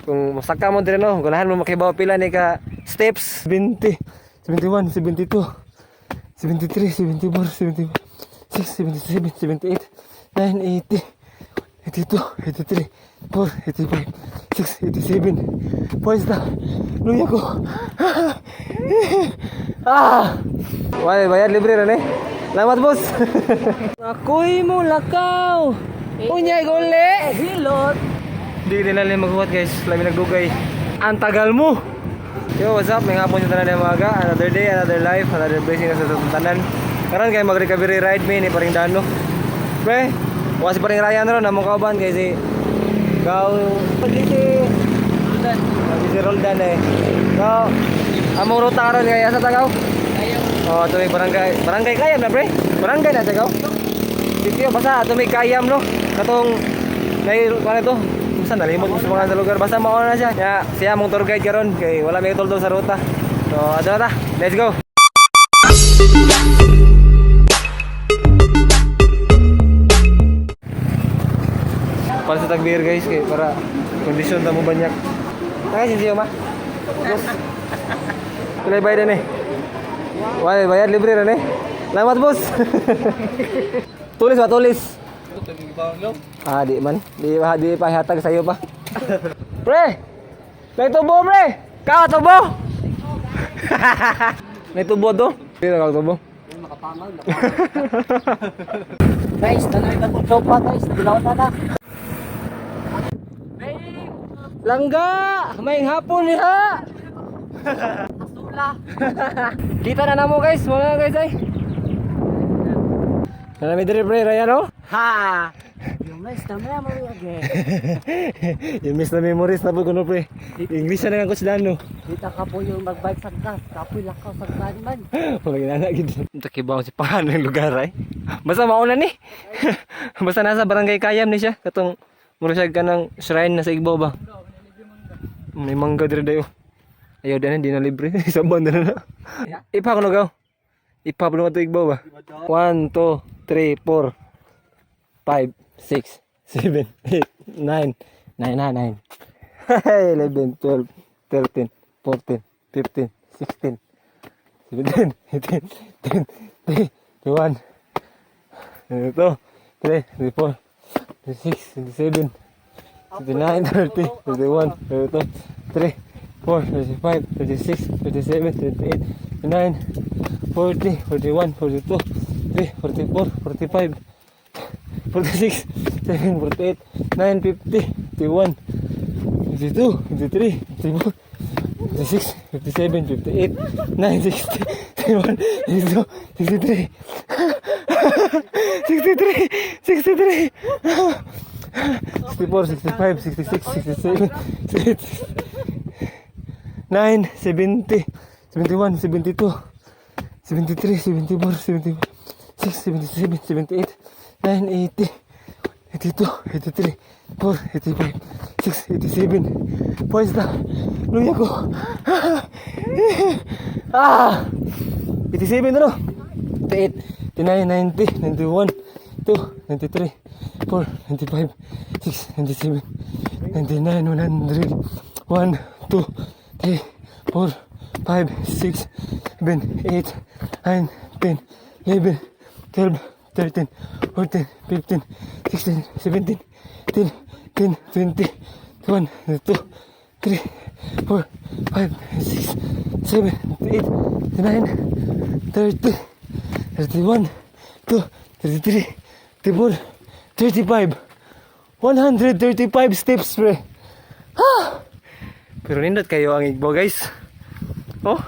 Kung masaka mo dire no, ganahan mo makibaw pila ni ka steps. 70, 71, 72, 73, 74, 75, 6, 77, 78, 9, 80, 82, 83, 4, 85, 6, 87. Boys na. Luya ko. Wala, bayad libre na eh. Salamat, boss. Ako'y mo lakaw. Unyay gole. Hilot. Hindi nila nila maghuwat guys. Lami nagdugay. Ang tagal mo. Yo, what's up? May hapon yung tanan ng mga. Another day, another life, another blessing na sa tanan. Karan kayo mag-recovery ride me ni paring Dano. Pre, bukas si paring Ryan ron. Namang kauban guys eh. Kau pagiti Roldan. Si Roldan eh. So, among ruta ron kaya sa Tagaw? Kayam. Oh, ito may barangay Kayam na pre. Barangay na Tagaw. Dito basta ito may Kayam no. Katong ano to? Basta nalimot mo sa mga lugar. Basta mauna na siya. Kaya siya mong tour guide karon kay wala may toldo sa ruta. So, ato na ta. Let's go. Para sa tagbir guys kay para kondisyon ta mo banyak. Nakay siya ma. Yes. Kulay bayad na eh. Wala bayad libre na eh. Salamat boss. Tulis ba tulis? Di man. Di pa hatag sa iyo pa. Pre. May tubo pre. Ka tubo. May tubo do. Pila ka tubo? Makapamag. Guys, tanay ka kung sopa guys. Dilaw na. Langga! May hapon niya! Asula. Kita na namo guys, mga guys ay. Nami dire pre Ryan no? Ha! Yung guys, tamaya mo again. Yung miss na memories na po kuno pre. English na nga ko sila no. Dita ka po yung magbike sa gas. Kapoy lakaw sa gas man. Wala ginana gid. Takibaw si pahan ng lugar ay. Basta mauna ni. Basta nasa barangay Kayam ni siya katong murag ka ng shrine na sa Igbo ba. May mangga dire dayo. Ayaw din hindi na libre. Saban na na. Ipa ko gaw. Ipa ko to Igbo ba. 1 2 3 4 5 6 7 8 9 9 11 12 13 14 15 16 17 18 10 21 ito 3 24 26 27 29 30 31 32 3 4 35 36 37 38 39 40 41 42 3 44 45 46 7 48 9 50 51 52 53 54 56 57 58 9 60 61 62 63 63 64 65 66 67 9 70 71 72 73 74 75 6 77 78 9 80 82 83 4 85 6 87 boys na luya ko 87 na no 88 89 90 91 2 93 4 95 6 97 99 100 1 2 3 4 5 6 7 8 9 10 11 12 13 14 15 16 17 10 10 20 21 22 3 4 5 6 7 8 9 30 31 2 33 34 35 135 steps pre. Pero nindot kayo ang Igbo guys. Oh.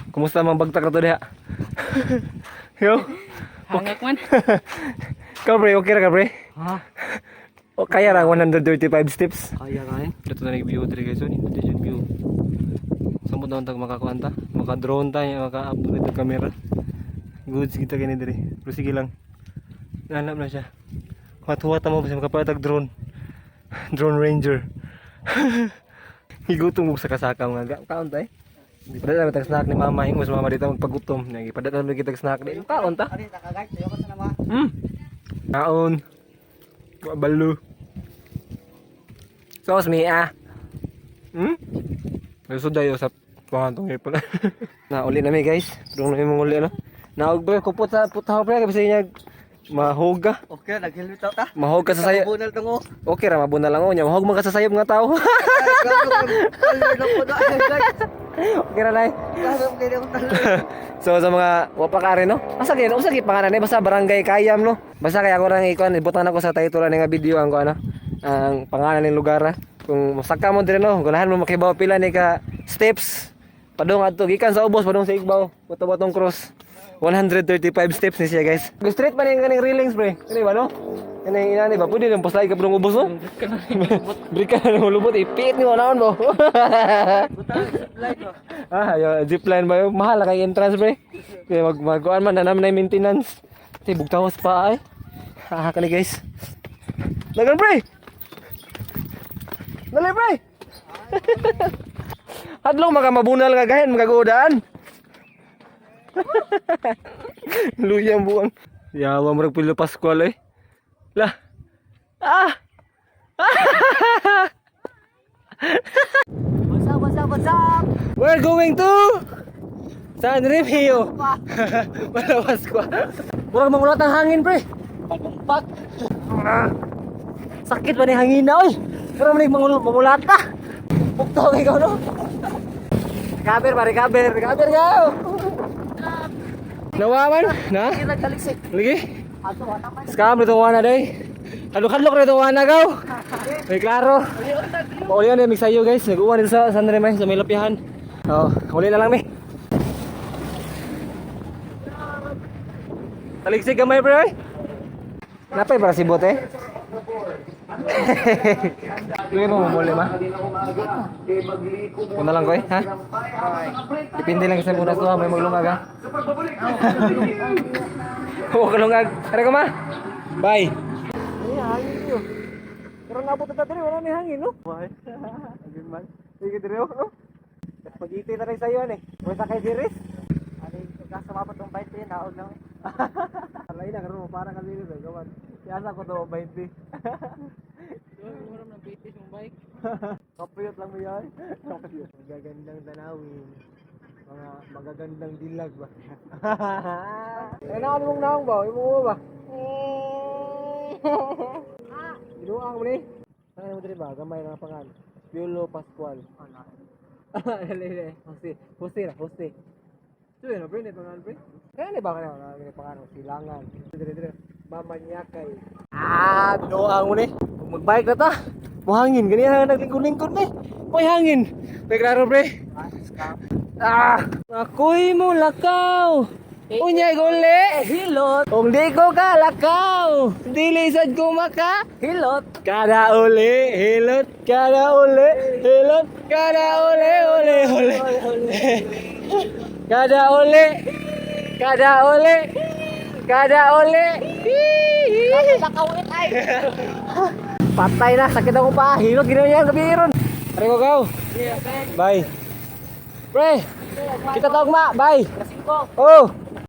Kumusta mang bagtak na to diha? Yo. Hangak man. Ka pre, okay ra ka pre? Ha? O kaya ra 135 steps. Kaya kaya. Ito na view diri guys, ni dito view. Samot na tag makakuanta, maka-drone tayo, maka-upload ito camera. Goods kita kini diri. Pero sige lang. Nanap na siya. Matuwa ta mo sa makapatag drone. Drone ranger. Higutom mo sa kasaka mga kaon tay. Padala tag snack ni mama hingos mama dito magpagutom. Nagi padala lagi tag snack din. Taon ta. Ari nakagay sayo ko sa nama. Taon. Balo. Sos mi ah. Gusto dayo sa pangantong ipon. Na uli na mi guys. Dong na imong uli ano. Naog ba kupot sa putaw pre kasi niya mahuga. Okay, nag-helmet ta. Mahog ka sa sayo. Bunal tungo. Okay ra mabuna lang nya. Mahog man ka sa sayop nga tao. Okay ra nay. So sa mga wapakare no. Asa gyud pangalan ni basta Barangay Kayam no. Basta kaya ko rang ikuan ibutan ako sa title ni nga video ang ko ano. Ang pangalan ng lugar ha. Kung masaka mo dire no, ganahan mo makibaw pila ni ka steps. Padung adto gikan sa ubos padung sa Igbaw. Buto-butong cross. 135 steps ni siya guys. Straight pa ning kaning railings pre. Kani ba no? Kani inani ba pwede nang paslay ka padung ubos no? Break ka na lubot ipit ni wala mo. Yo zipline ba yun? Mahal kay entrance pre. Kaya magkuan man nanam na maintenance. Tay bugtawas pa ay. Kani guys. Lagan pre. Dali pre. Hadlong makamabunal nga gahen magagodaan. Luyang buang. Yawa mo pilo Pascual eh. Lah. What's up? We're going to San Remigio. Wala Pascual. Murag mangulat ang hangin pre. Pagpag. Sakit pa ni hangin na oy. Pero man mangulat ta. Pukto ikaw no. Kaber gaw. Nawaman na? Nagtaliksik. Lagi? Ato wala man. Scam dito wana day. Kadlok dito wana gaw. May klaro. Uli na mix sayo guys. Nag-uwan dito sa San Remay sa may lapihan. Oh, uli na lang mi. Taliksik gamay pre oy. Napay para si bote? Luwi mo mamuli ma? Una lang ko eh, ha? Dipindi lang sa muna to ha, may maglungag ha? Huwag ka lungag. Tara ka ma? Bye! Ay, hangin yun. Pero nabot na tayo, wala may hangin no? Bye. Agin man. Sige dire oh. Pag-iti na rin sa'yo eh. Huwag sa kay Diris. Ano yung kasama tong bite din, naog lang. Alay na, karoon mo parang kalili ba? Gawan. Kiyasa ko to, 20. Wala nang bitis yung bike. Kapuyot lang mo yan. Magagandang tanawin. Mga magagandang dilag ba? Kailangan mong naong ba? Imo mo ba? Ginuang mo ni? Ano mo dito ba? Gamay na pangalan. Piolo Pascual. Jose. Ito yun, bro, hindi pangalan, bro. Kaya na ba ka na? Pangalan, silangan. Dire. Mamanyakay. Binuang mo ni. Magbike na ta. Muhangin, ganyan na naglingkod-lingkod ni. May hangin. May klaro, pre. Ako'y mulakaw. Unyay guli. Hilot. Kung di ko kalakaw, dilisad ko maka. Hilot. Kada uli, hilot. Kada uli, hilot. Kada uli. Kada uli. Nakawin ay. Patay na, sakit ako pa. Hilot, ginawa niya, gabi ron. Tari ko gaw. Bye. Pre, kita tawag ma. Bye. Klasiko. Oh.